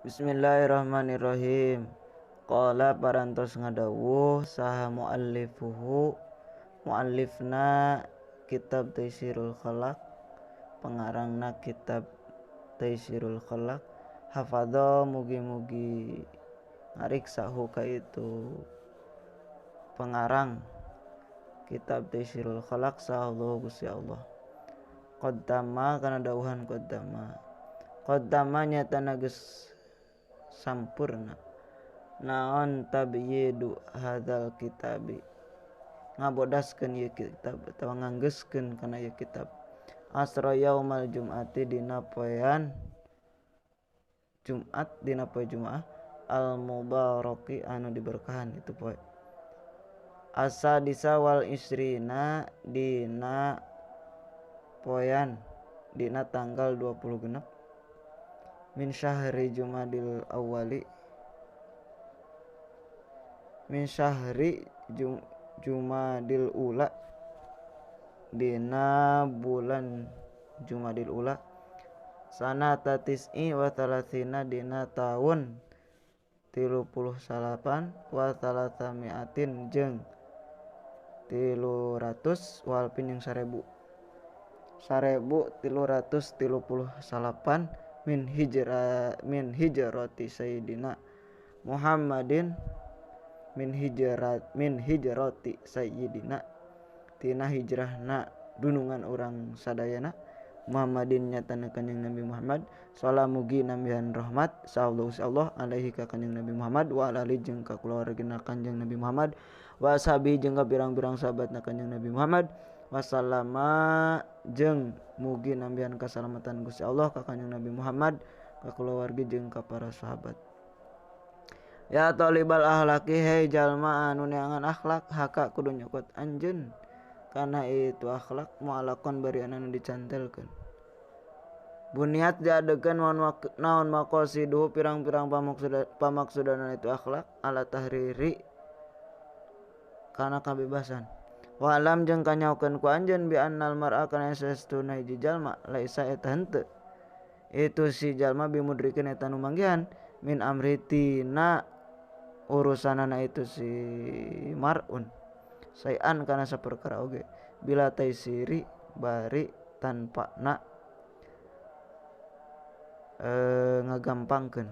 Bismillahirrahmanirrahim. Qala parantos ngadawuh saha muallifuhu muallifna kitab Taisirul Khalaq, pengarangna kitab Taisirul Khalaq, hafadha mugi-mugi ngariksa hu ka itu pengarang kitab Taisirul Khalaq saha Allah Gusti Allah. Qaddama kana dawuhan qaddama. Qaddama nyatana geus sampurna naon tabyidu hadzal kitabi, ngabodaskeun ieu kitab atawa nganggeuskeun kana ieu kitab. Asra yaumal jum'ati dina poean Jumat, dina poe Jumaah al mubaraki anu diberkahan itu poe. Asadisa wal isrina dina poean dina tanggal 26 min syahri Jumadil awwali, min syahri Jumadil ula, dina bulan Jumadil ula sanata tis'i wa thalathina dina taun 39 wa thalathami'atin jeung 300 walpin jeung 1000 1339 min hijra, min hijrati sayyidina Muhammadin, min hijrat, min hijrati sayyidina, tina hijrahna dunungan urang sadayana Muhammadin nyatana kanjeng Nabi Muhammad salamu mugi nambihan rahmat sallallahu Allah alaihi ka kanjeng Nabi Muhammad wa ala alihi jeung ka kulawargina kanjeng Nabi Muhammad wa ashabi jeung ka pirang-pirang sahabatna kanjeng Nabi Muhammad wasallama jeung mugi nambihan kasalamatan Gusti Allah ka kanjeng Nabi Muhammad ka kulawargi jeung ka para sahabat. Ya talibal ahlaki, hei jalma anu neangan akhlak, haka kudu nyokot anjeun kana itu akhlak mu'alaqon bari anu dicantelkeun. Buniat diadegan naon maqasiduhu pirang-pirang pamaksudana itu akhlak ala tahriri kana kabebasan. Wa alam jeung kanyaokeun ku anjeun bi annal mar'a kana saestuna hiji jalma laisa eta henteu itu si jalma bimudrikin eta nu manggihan min amri tina urusanana itu si mar'un sayan kana saperkara oge bila taisiri bari tanpa na ngagampangkeun.